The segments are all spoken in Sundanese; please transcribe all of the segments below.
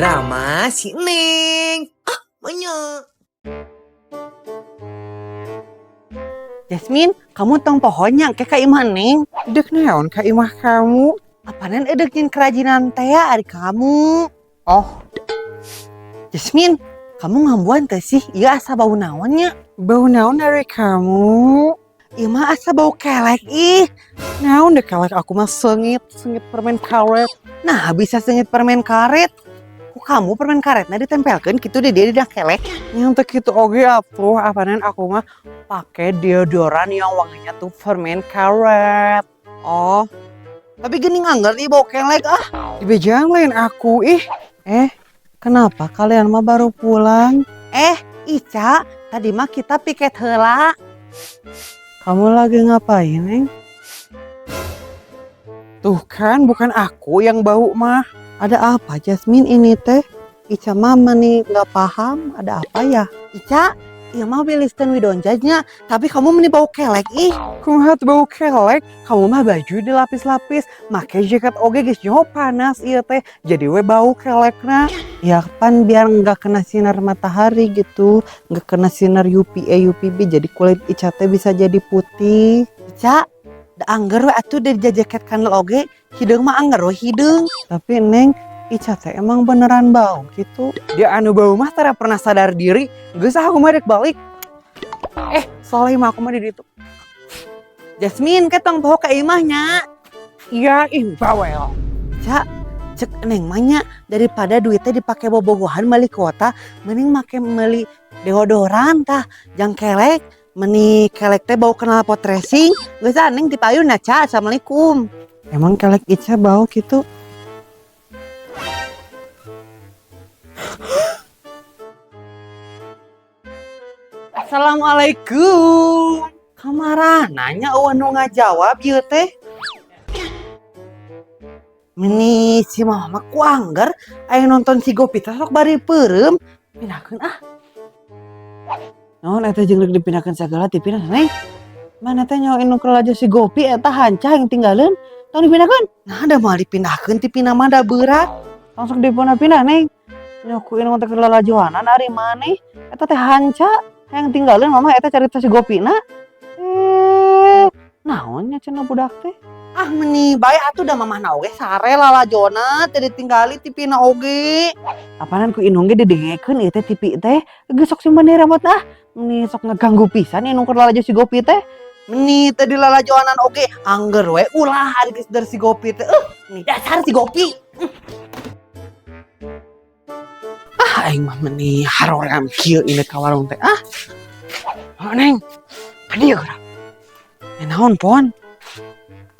Drama si Neng. Ah, banyak. Jasmine, kamu tong pohonnya ke ka imah Neng. Dek naon ka imah kamu? Apanan edek nyin kerajinan teh ya ari kamu. Oh, Jasmine, kamu ngambuan teh sih? Iya asa bau naonnya. Bau naon dari kamu? Ieu mah asa bau kelek ih. Naon deh kelek aku mah sengit, sengit permen karet. Nah, bisa sengit permen karet. Ku kamu permen karetnya ditempelkeun gitu deh dia di kelek. Yang teh kitu oge atuh, apanan aku mah pakai deodoran yang wanginya tuh permen karet. Oh. Tapi gini nganggar nih bau kelek ah. Dibejaan lain aku ih. Kenapa kalian mah baru pulang? Ica, tadi mah kita piket heula. Kamu lagi ngapain, Neng? Tuh kan bukan aku yang bau mah. Ada apa Jasmine ini teh? Ica mama nih nggak paham ada apa ya? Ica, iya mah Wiliston Widonjanya, tapi kamu meni bau kelek ih. Kumaha tuh bau kelek? Kamu mah baju dilapis-lapis, make jaket oge geus nyaho panas ieu teh. Jadi we bau kelekna. Ya pan biar nggak kena sinar matahari gitu, nggak kena sinar UVA UVB, jadi kulit Ica teh bisa jadi putih. Ica, da angger we atuh dari jaket kandel oge, hideung mah angger we hideung. Tapi Neng, Ica teh emang beneran bau gitu. Dia anu bau mah tara pernah sadar diri. Geus ah aku mah rek balik. Soalnya mah aku mah di ditu. Jasmine, ketong poho ka imahnya. Iya, ih bawel. Ica, cek Neng mah nya daripada duitnya dipakai bobogohan balik kota, mending make meuli deodoran tah, jang kelek. Meni kelek teh bau knalpot racing. Geus ah Neng dipayun na Ca, assalamualaikum. Emang kelek Ica bau gitu? Assalamualaikum. Kamara nanya eueuh nu ngajawab ieu teh. Meni si mama ku angger aya nonton si Gopi teh sok bari peureum. Pindahkeun ah. Naon eta jeung rek dipindahkeun sagala tipina, Neng? Mana teh nyaho inu keur laju si Gopi eta hanca yang tinggalin, tong dipindahkeun. Nah, da moal dipindahkeun tipina mah da berat. Langsung dipindah-pindah, Neng. Nyaho ku inu teh keur lalajoanan ari maneh eta teh hanca yang tinggalin mama eta carita si Gopina. Naon nya cenah budak teh? Ah meni bae atuh da mamahna oge sare lalajona teh ditinggali tipina oge. Apanan ku inung ge didengekeun ieu teh tipi teh. Geus sok simpen deui rambutna ah. Meni sok ngeganggu pisan inung keur lalajo si Gopi teh. Meni teh dilalajoanan oge angger we ulah ari geus dari si Gopi teh. Meni dasar si Gopi. Ah aing mah meni haroream kieu ini ka warung teh ah. Oh, Neng, ka dieu geura. Naon pon?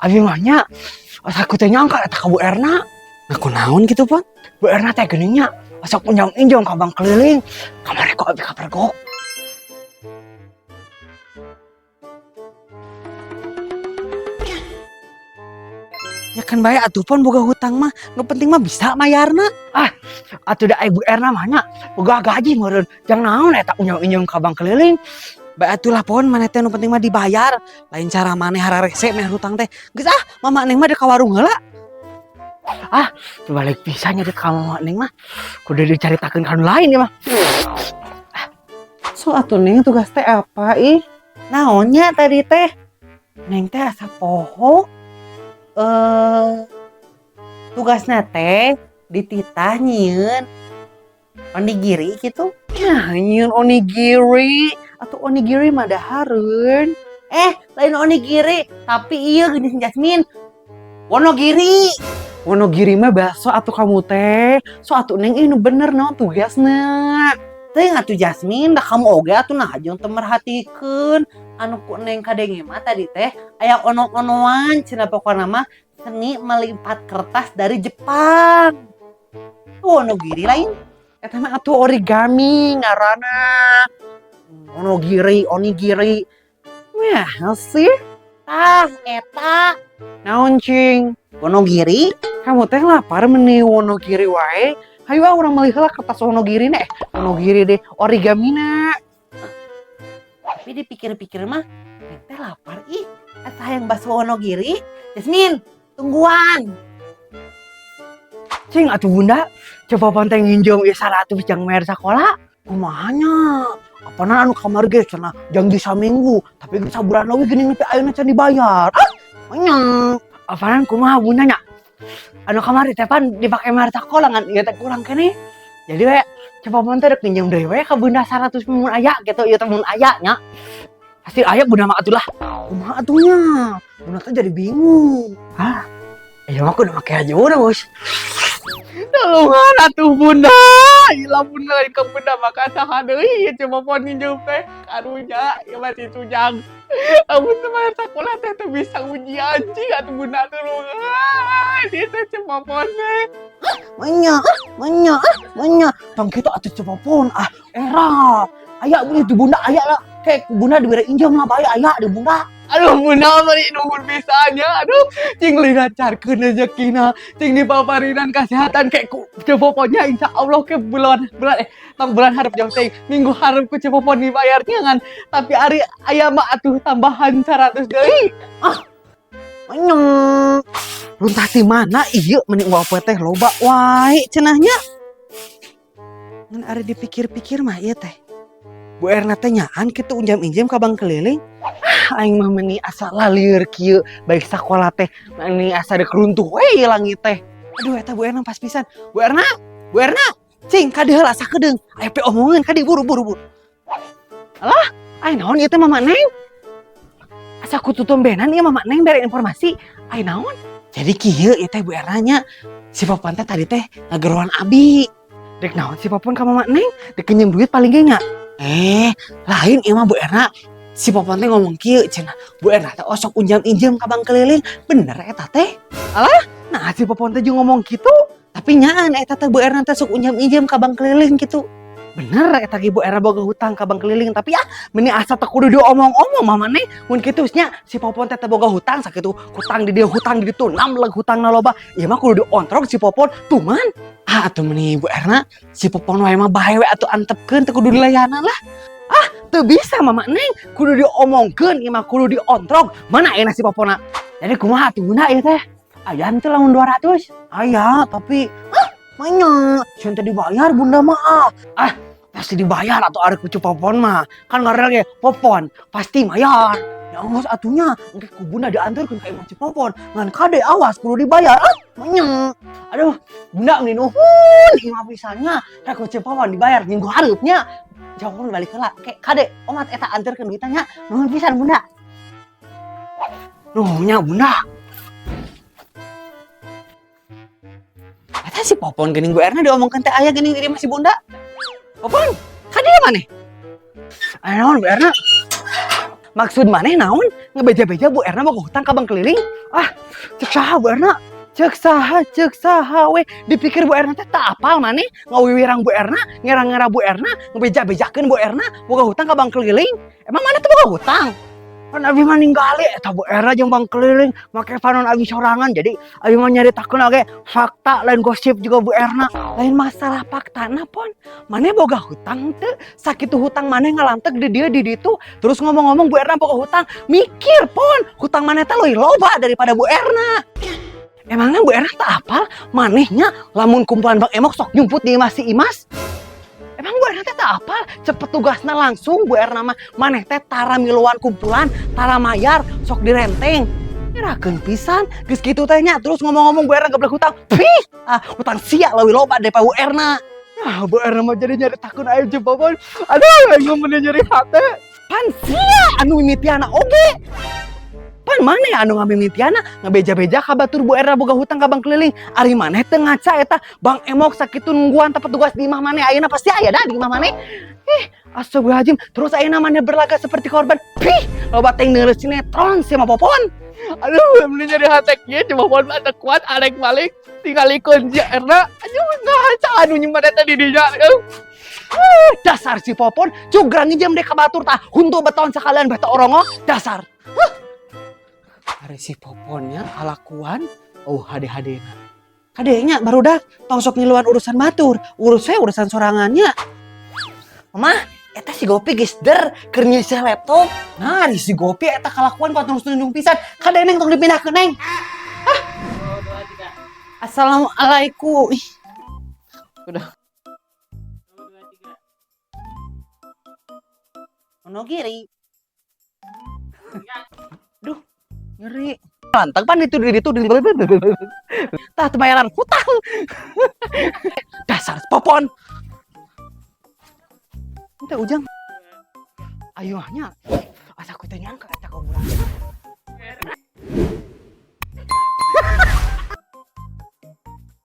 Abi mah nya asa aku teh nyangka eta ka Bu Erna. Nah kunaon kitu pon? Bu Erna teh geuning nya asa unjang-injong ka bank keliling. Kamari ku abi kapergok. Ya kan bae atuh pon boga hutang mah, nu penting mah bisa mayarna. Ah, atuh da Ibu Erna mah nya boga gaji meureun. Jang naon eta unjang-injong ka bank keliling. Bae atuh lah pon, maneh teh nu penting mah dibayar. Lain cara maneh hararese meh hutang teh. Geus ah, mama Neng mah deuk ka warung heula. Ah, balik pisan nya deuk ka mama Neng mah. Kudu dicaritakeun ka nu lain ieu mah. So atuh Neng tugas teh apa ih? Naonnya tadi teh? Neng teh asa poho. Tugasna teh dititah nyieun onigiri gitu. Nah, nyieun onigiri atau onigiri mah dahareun. Lain onigiri, tapi ieu geuning Jasmine. Wonogiri. Wonogiri mah bakso atuh kamu teh. So atuh Neng ini bener naon tugasna. Teh atuh Jasmine, dah kamu oge atuh nah jeung teu merhatikeun. Anu ku Neng kadenge mah tadi teh aya ono-onoan cenah pokona mah seni melipat kertas dari Jepang. Wonogiri lain. Eta mah atuh origami ngaranna. Wonogiri, onigiri. Wah, sih. Tah, eta. Naon cing? Wonogiri? Kamu teh lapar meni wonogiri wae. Hayu ah urang meuli heula kertas wonogiri na. Wonogiri deh, origamina. Tapi dipikir-pikir mah, Neng teh lapar ih. Asa hayang bakso wonogiri. Jasmine, tungguan. Cing atuh Bunda, Ceu Popon teh nginjem ieu 100 jang bayar sakola. Kumaha nya? Apana anu kamari ge cenah janji saminggu, tapi geus sabulan leuwih geuning nepi ayeuna can dibayar. Ah, nya. Apaan kumaha Bunda nya? Anu kamari teh pan dipake bayar sakola ngan ieu teh kurang keneh. Jadi we Ceu Popon teh rek nginjem deui we ka Bunda 100 mun aya gitu, ieu teh mun aya nya. Pasti aya Bunda mah atuh lah. Kumaha atuh nya? Bunda teh jadi bingung. Hah? Ieu mah kudu make aja udah, Bos. Tulungan atuh Bunda. Ila Bunda lain ka Bunda maka saha deui ieu Ceu Popon nginjem teh. Karunya ieu mah si Ujang. Amun teu bayar sakola teh teu bisa ujian cing atuh Bunda tulungan. Ieu teh Ceu Popon teh. Manya, ah, manya, ah, manya. Tong kitu atuh Ceu Popon, ah, era. Aya beli di Bunda aya lah. Kayak Bunda diberi injem lah bae aya di Bunda. Aduh Bunda meni nuhun pisan nya. Aduh cing dilancarkeun rezekina, cing dipaparinan kesehatan kayak ku Ceu Poponnya insya Allah ke bulan bulan tong bulan hareup jauh teh minggu hareup ku Ceu Popon dibayarnya ngan tapi ari aya mah atuh tambahan 100 deui. Ah, manya. Runtah ti mana ieu meni unggal poe teh loba wae cenah nya. Ngan ari dipikir-pikir mah ieu teh. Bu Erna teh nyaan kitu unjam-injem ka bank keliling. Ah, aing mah meni asa lalieur kieu baik sakola teh meni asa deuk runtuh we ieu langit teh. Aduh eta Bu Erna pas pisan. Bu Erna, Bu Erna, cing ka dieu heula sakedeung. Aya pe omongan ka dieu buru buru buru. Alah, ai naon ieu teh Mama Neng? Asa ku tutumbenan ieu Mama Neng bere informasi. Ai naon? Jadi kieu ieu teh Bu Erna nya. Si Popon teh tadi teh ngageroan abi. Dek naon si Popon ka Mama Neng? Dek nginjem duit paling ge nya. Lain ieu mah Bu Erna. Si Popon teh ngomong kieu cenah. Bu Erna teh osok unjam-injem ka bank keliling. Bener eta teh? Alah, nah si Popon teh jeung ngomong kitu. Tapi nyaan eta teh Bu Erna teh sok unjam-injem ka bank keliling gitu. Bener eta ge Bu Erna boga hutang ka bank keliling, tapi ah meni asa teu kudu diomong-omong Mama Neng. Mun kitu nya si Popon teh boga hutang sakitu, hutang di dieu hutang di ditu, namleg hutangna loba. Ieu mah kudu diontrog si Popon tuman. Ah atuh meni Bu Erna, si Popon wae mah bae we atuh antepkeun teu kudu dilayanan lah. Ah, teu bisa Mama Neng, kudu diomongkeun ieu mah kudu diontrog. Mana ayeuna si Popona? Jadi kumaha atuh Bunda ieu teh? Aya henteu lamun 200? Aya, tapi ah, manya, sieun teh dibayar Bunda mah ah. Ah, pasti dibayar atuh ari ku Popon mah. Kan ngaranna ge Popon, pasti mayar. Ya geus atuh nya, engke ku Bunda diantarkeun ka imah si Popon. Ngan kade awas kudu dibayar. Ah, manya. Aduh, Bunda meni nuhun ieu mah pisan nya. Rek ku Popon dibayar minggu hareup nya. Jauh balik heula. Ke kade omat eta anterkeun duitna nya. Nuhun pisan Bunda. Nuhun nya Bunda. Eta si Popon geuning Bu Erna diomongkeun teh aya geuning di imah si Bunda. Popon, ka dieu maneh? Aya naon Bu Erna? Maksud maneh naon? Ngebeja-beja Bu Erna boga hutang ka bank keliling? Ah, cek saha Bu Erna? Cek saha, cek saha we. Dipikir Bu Erna teh tak apal maneh? Ngawiwirang Bu Erna, ngerang-ngera Bu Erna, ngebeja-bejakeun Bu Erna boga hutang ka bank keliling. Emang maneh teh boga hutang? Pan abi mah ninggali eta Bu Erna jeung bank keliling make panon abi sorangan. Jadi abi mah nyaritakeun oge fakta lain gosip juga Bu Erna. Lain masalah faktana Pon. Maneh boga hutang teu? Sakitu hutang maneh ngalantek di dieu di ditu. Terus ngomong-ngomong Bu Erna boga hutang, mikir Pon, hutang maneh teh leuwih loba daripada Bu Erna. Emangnya Bu Erna tak apal manehnya lamun kumpulan Bang Emok sok nyumput di imah si Imas? Emang Bu Erna teh tak apal cepet tugasna langsung Bu Erna mah maneh teh tara miluan kumpulan, tara mayar, sok direnteng. Nyerakeun pisan geus kitu teh nya terus ngomong-ngomong Bu Erna geblek hutang. Pih, ah hutang sia leuwih loba daripada Bu Erna. Ah, Bu Erna mah jadi nyaritakeun aing jeung Popon. Aduh, aing mah meni nyeri hate. Pan sia anu mimitiana oge. Pan maneh anu ngamimitiana ngabeja-beja ka batur Bu Erna boga hutang ka bank keliling. Ari maneh teu ngaca eta Bang Emok sakitu nungguan teh petugas di imah maneh ayeuna pasti aya da di imah maneh. Astagfirullahaladzim. Terus ayeuna maneh berlaga seperti korban. Pih, loba teh neureus sinetron si mah Popon. Aduh, meni nyeri hate kieu cuma Popon mah teu kuat arek balik tingalikeun si Erna. Aduh, ngaca anu nyimpan eta di dinya. Dasar si Popon cugrang nginjem deh ka batur tah huntu beton sekalian beta orongo dasar. Huh. Ari si Poponnya kalakuan oh hade-hadena. Kadenya barudak tong sok ngiluan urusan batur, urus we urusan sorangannya. Mama, eta si Gopi geus der keur nyisih laptop. Nah, ari si Gopi eta kalakuan kuat terus nunjung pisan. Kade neng tong dipindahkeun neng. Hah? Assalamualaikum. Ih. Udah. Wonogiri. Duh, nyeri. Lantang pan itu di itu di tah teu bayaran hutang. Dasar popon. Teh Ujang. Ayo nya. Asa ku teh nyangka eta kaburan.